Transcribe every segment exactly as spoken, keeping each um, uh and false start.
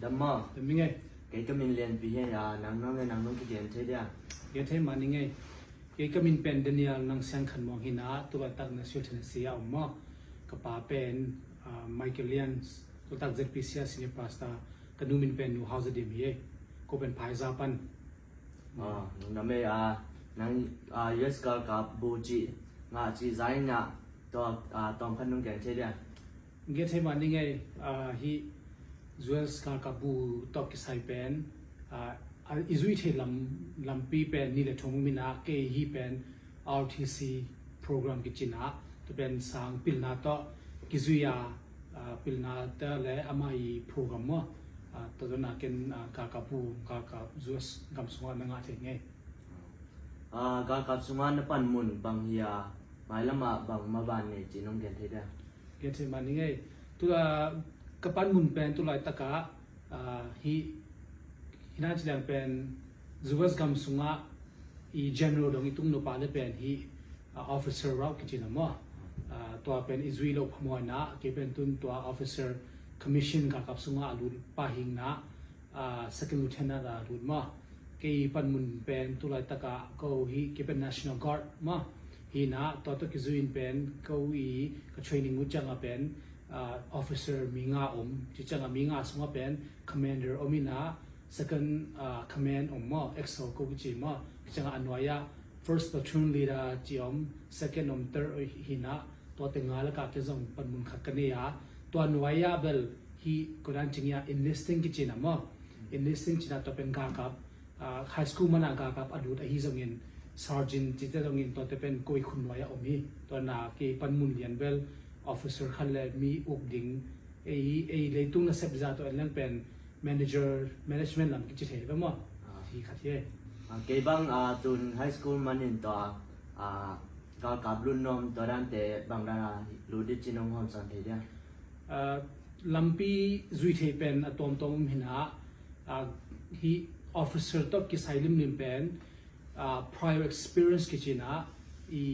Lam maw? Lam ning ei. Kei ka min Lianpi hi a, nang nang le nang nong kigen thei dia? Gen thei mah ning ei. Kei ka min pen Daniel Nang Siang Khan Muang hi a, tulaitak Nashville, Tennessee a om maw. Ka pa pen, ah, Michael Lian, tulaitak Z P C a senior pastor, ka nu min pen Nu Hau Za Dim hi ei. Ko pen Phaiza pan. Ah, nang na mei a, nang, ah, U S galkap bu ci, nga ci zai na, to, ah, tawm khan nong gen thei dia? Gen thei mah ning ei, ah, hi U S galkap bu tawh kisai pen, ah, ah, i zui thei lam, lampi pen ni le thum min a, kei hi pen R O T C program kici a, tu pen sang pilna tawh kizui a, ah, pilna te le ama i program maw, ah, tua tawh na ken, ah, galkap bu, galkap U S gam sungah na ngah thei ngei. Ah, galkap sungah na pan mun bang hi a, mailam ah bang maban nei ci nong gen thei dia? Gen thei mah ning ei. Tula ka pan mun pen tulaitak ah, ah, hi, hi na ci liang pen U S gam sungah i general dong i tung nupa le pen hi, ah, officer rau kici na maw. Ah, tua pen i zui lo phamawh na, kei pen tun tua officer commission galkap sungah a lut pa hi na, ah, second lieutenant a lut maw. Kei pan mun pen tulaitak ah ko hi, kei pen National Guard maw. Hi na, tua tawh kizui in pen ko i ka training ut ciang a pen, ah, officer mi nga om, ci ciang a mi nga sungah pen commander om hi na, second, ah, command om maw, X O ko kici maw. Ci ciang a nuai ah first platoon leader ci om, second om, third hi na, tuate nga lakah ken zong pan mun khat ka nei a, tua nuai ah bel hi ko dan cing ah enlisting kici na maw. Enlisting ci na tua pen galkap, ah, high school man a galkap a lut ahi zongin sergeant cite zongin tuate pen ko i khut nuai ah om hi. Tua na kei pan mun lian bel officer khat le mi uk ding, ei, ei leitung nasep za tawh en leng pen manager, management lam kici thei ve maw. Ah. Hi khat hi. Ah, kei bang, ah, tun high school manin tua, ah, galkap lut nuam tua dante bang dan a lut ding ci nong hawmsawn thei dia? Ah, lampi zui thei pen a tuamtuam om hi na, ah, hi officer tawh kisai limlim pen, ah, prior experience kici na, i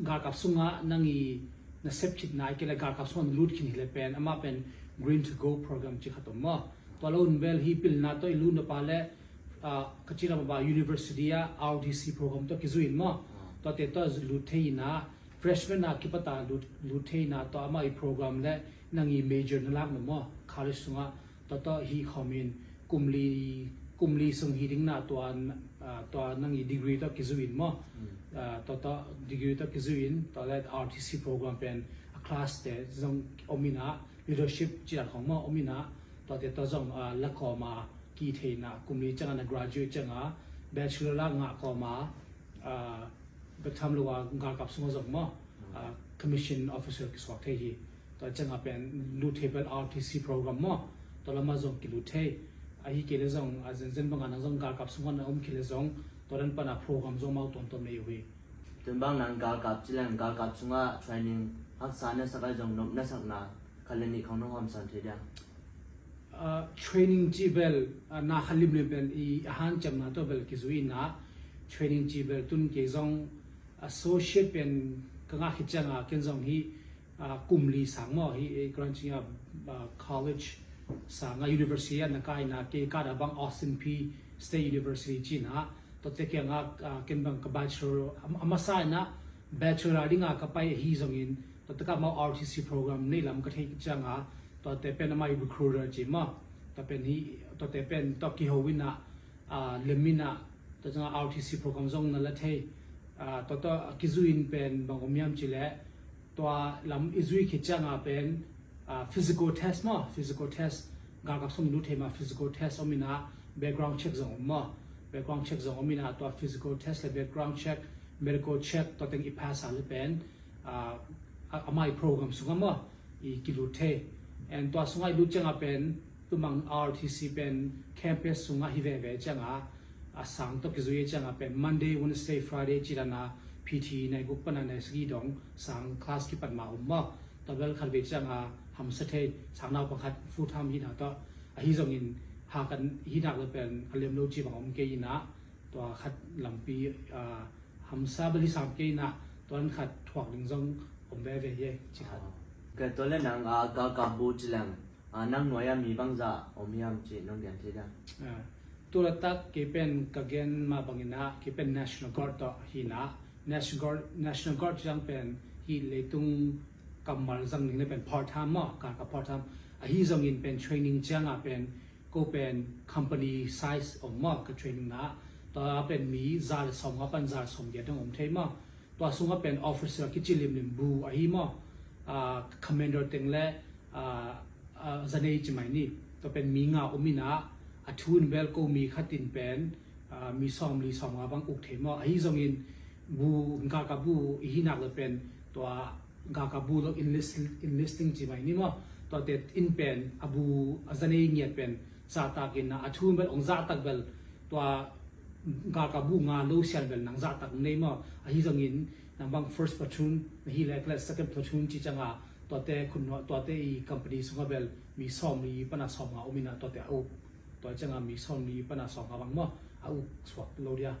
galkap sungah nang i nasep khit na, i kei le galkap sungah lut khin hi le pen, amah pen Green to Go program ci khat om maw. Tua lo un bel hi pilna tawh i lut nupa le, ah, ka ci lam a ba university ah R O T C program tawh kizui in maw. Ah. Tuate tawh lut thei hi na, freshman a kipat a lut, lut thei hi na, tua amah i program le nang i major na lak na maw, college sungah. Tua tawh hi khawm in kum li, kum li sung hi ding na tua, ah, tua nang i degree tawh kizui in maw. Mm. Ah, tua tawh degree tawh kizui in, tua le R O T C program pen a class te zong om hi na, leadership ci dan khawng maw om hi na, tuate tawh zong, ah, la kawm a ki thei na, kum li ciang a na graduate ciang a, bachelor la ngah kawm a, ah, bek tham lo a galkap sungah zong maw, ah, commission officer kisuak thei hi. Tua ciang a pen lut thei bel R O T C program maw, tua lam ah zong kilut thei. Ahi kei le zong, a zenzen bang a nang zong galkap sungah na om kei le zong, tua dan pan a program zong amau tuamtuam nei uh hi. Tun bang nang galkap ci leng galkap sungah training haksa na sak a zong nop na sak na khat le nih khawng nong hawmsawn thei dia? Ah, training ci bel, ah, na khat limlim pen i a hanciamna tawh bel kizui in ah, training ci bel tun kei zong associate pen ka ngah khit ciang a ken zong hi, ah, kum li sang maw hi, eh, ka ran cing a, ah, college sang a university ah na kai in ah, kei ka da bang Austin Peay State University ci in ah, tuate kiang a, ah, ken bang ka bachelor, a, a masa in ah bachelor a ding a ka pai ahi zongin, tua takah amau R O T C program nei lam ka theih ciang a, tuate pen amah i recruiter ci maw, tua pen hi, tuate pen tua kiho in ah, ah, lem in ah, tua ciang a R O T C program zong na la thei, ah, tua, tua kizui in pen bang om hiam ci leh, tua lam i zui khit ciang a pen, ah, physical test maw, physical test, galkap sung lut thei ma physical test om in ah, background check zong om maw, background check zong om in ah, tua physical test le background check, medical check, tua teng i pass a le pen, ah, a, amah i program sungah maw, i kilut thei. And tua sungah i lut ciang a pen, tumang R O T C pen campus sungah hi veve ciang a, a sang tawh kizui ciang a pen Monday, Wednesday, Friday ci dan a P T nai guk pan a nai sagih dong sang class kipat ma om maw. Tua bel khat vei ciang a hamsa thei, sang naupang khat full time hi na tawh. Ahi zongin ha kan hi nak le pen a lem lo ci bang om kei in ah, tua khat lampi, ah, hamsa bel hi sam kei in ah, tua khat thuak ding zong om veve hi ci khat. Ah. Ka tua le nang, ah, galkap bu ci leng, Ah, nang nuai-ah mi bangzah om hiam cih nong gen thei diam? Ah, tu latak kei pen ka gen mah bangin ah, kei pen National Guard tawh hi-in ah, National Guard, National Guard ciang pen hih leitung kammal zang ding le pen part time maw, ka, ka part time. Ahi zongin pen training ciangah pen ko pen company size om maw, ka training na. Tua pen mi za le sawmnga pan za le sawmgiat dong om thei maw. Tua sungah pen officer kici limlim bu ahi maw. Ah, commander teng le, ah, ah, zanei ci mai ni. Tua pen mi nga om in ah, a thu in bel ko mi khat in pen, ah, mi sawmli sawmnga bang uk thei maw. Ahi zongin bu, galkapbu i hih nak le pen tua galkapbu lo enlist, enlisting ci mai ni maw. Tuate in pen a bu, a zanei ngiat pen zahtak in ah, a thu in bel ong zahtak bel tua galkapbu nga lo sian bel nang zahtak nei maw. Ahi zongin nang bang first platoon na hi leh, second platoon ci ciangah tuate khut nuai, tuate i company sungah bel mi sawmli pan a sawmnga om in ah tuate a uk. Tua ciangah mi sawmli pan a sawmnga bang maw, a uk suak lo dia.